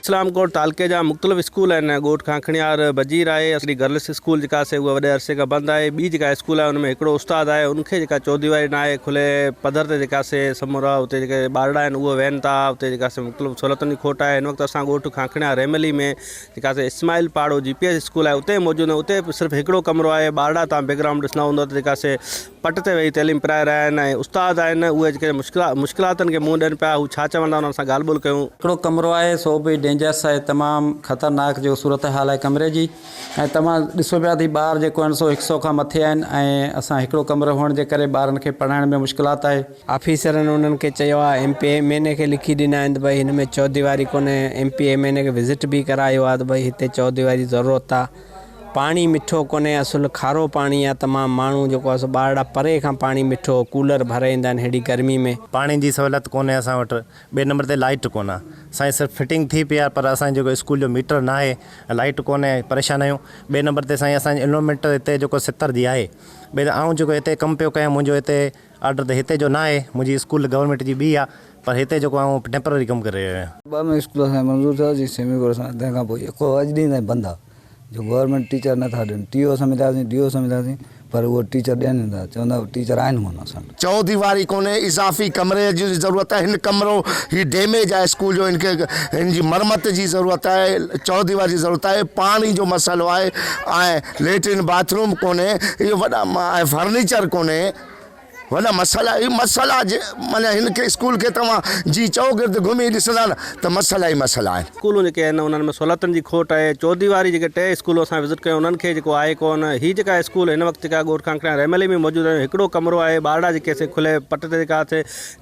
اسلام ڪوٽ تعلقي جا مختلف اسڪول آهن ڳوٺ کانکڻيار بجير آهي اصلي گرلس اسڪول جيڪا سي اها وڏي عرصي کان بند آهي ٻي جيڪا اسڪول آهي ان ۾ هڪڙو استاد آهي ان کي جيڪا چوديواري نه آهي کلي پڌر تي جيڪا سي سمورا اتي جيڪي ٻارڙا آهن اهي ويهن ٿا اتي جيڪا سي مختلف سهولتن جي کوٽ آهي هن وقت اسان ڳوٺ کانکڻيار ريملي ۾ جيڪا سي اسماعيل پاڙو جي پي ايس اسڪول آهي اتي موجود آهيون اتي به صرف هڪڙو ڪمرو آهي ٻارڙا تان بيڪ گرائونڊ ڏسندا هوندو ته جيڪا سي پٽ تي ويهي تعليم پرائي رهيا آهن ۽ استاد آهن اهي جيڪي مشڪلاتن کي منهن ڏين پيا هو ڇا چون ٿا انهن سان ڳالهه ٻولهه ڪيون. هڪڙو ڪمرو آهي سو به ڊينجرس آهي تمام خطرناڪ جو صورتحال آهي ڪمري جي ۽ توهان ڏسو پيا ته ٻار جيڪو آهن سو هڪ سئو کان مٿي آهن ۽ اسان هڪڙو ڪمرو هئڻ جي ڪري ٻارن کي پڙهائڻ ۾ مشڪلات آهي. آفيسرن انهن کي چيو آهي M P A M N A کي لکي ڏنا آهن ته ڀئي هن ۾ چوديواري ڪونهي M P A M N A کي وزٽ به ڪرايو آهي ته ڀئي هتي چوديواري جي ضرورت آهي پاڻي مٺو ڪونهي اصل کارو پاڻي آهي تمام ماڻهو جيڪو آهي سو ٻارڙا پري کان پاڻي مٺو ڪولر ڀري ايندا آهن هيڏي گرمي ۾. پاڻي جي سهولت ڪونهي اسان وٽ ٻئي نمبر تي لائيٽ ڪونه سائين صرف فٽنگ ٿي پئي آهي پر اسان جيڪو اسڪول جو ميٽر ناهي لائيٽ ڪونهي پريشان آهيون ٻئي نمبر تي سائين اسان جي انرومينٽ هتي جيڪو ستر جي آهي ٻئي ته آئون جيڪو هتي ڪم پيو ڪيان منهنجو هتي آرڊر ته هتي جو ناهي، منهنجي اسڪول گورنمينٽ جي ٻي آ، پر هتي جيڪو آئون ٽيمپرري ڪم ڪري رهيو آهيان. ٻه ۾ اسڪول اسان جا منظور ٿيا جي سيمي گورنمينٽ سان تنهن کان پوء يڪو اڄ ڏينهن تائين بند آ جو گورنمينٽ ٽيچر نه ٿا ڏين ٽي او سان ملياسين ڊي او سان ملياسين پر اهو ٽيچر ڏين نه ٿا چون ٿا ٽيچر آهن ڪونه اسان وٽ. چوديواري ڪونهي اضافي ڪمري جي ضرورت آهي هن ڪمرو هي ڊيميج آهي اسڪول جو هن کي هن جي مرمت جي ضرورت آهي چوديواري جي ضرورت آهي پاڻي جو مسئلو آهي ۽ ليٽرين باٿ روم ڪونهي اهو وڏا ۽ فرنيچر ڪونهي وڏا مسئلا اهي مسئلا جي معنيٰ هن کي اسڪول کي توهان جي چؤگرد گهمي ڏسندا نه ته مسئلا ئي مسئلا آهن. اسڪولون جيڪي آهن انهن ۾ سهولتن جي کوٽ آهي چوديواري جيڪي ٽي اسڪول اسان وزٽ ڪيون انهن کي جيڪو آهي ڪونه هي جيڪا اسڪول هن وقت جيڪا ڳوٺ کانکڙيان ريملي ۾ موجود آهيون هڪڙو ڪمرو آهي ٻارڙا جيڪي سي کلي پٽ تي جيڪا سي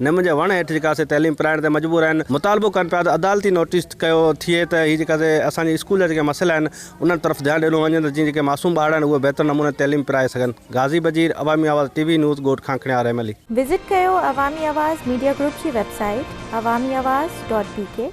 نم جي وڻ هيٺ جيڪا سي تعليم پرائڻ تي مجبور آهن مطالبو ڪن پيا ته عدالتي نوٽيس ڪيو ٿئي ته هي جيڪا سي اسان جي اسڪول جا جيڪي مسئلا آهن انهن طرف ڌيان ڏنو وڃي ته جيئن جيڪي معصوم ٻارڙا آهن اهي بهتر نموني تعليم پرائي سگهن. غازي بجير، عوامي آواز ٽي وي نيوز، ڳوٺ کانکڻيار ايم علي. وزٽ ڪيو عوامي آواز ميڊيا گروپ جي web site Awami Awaz dot B K.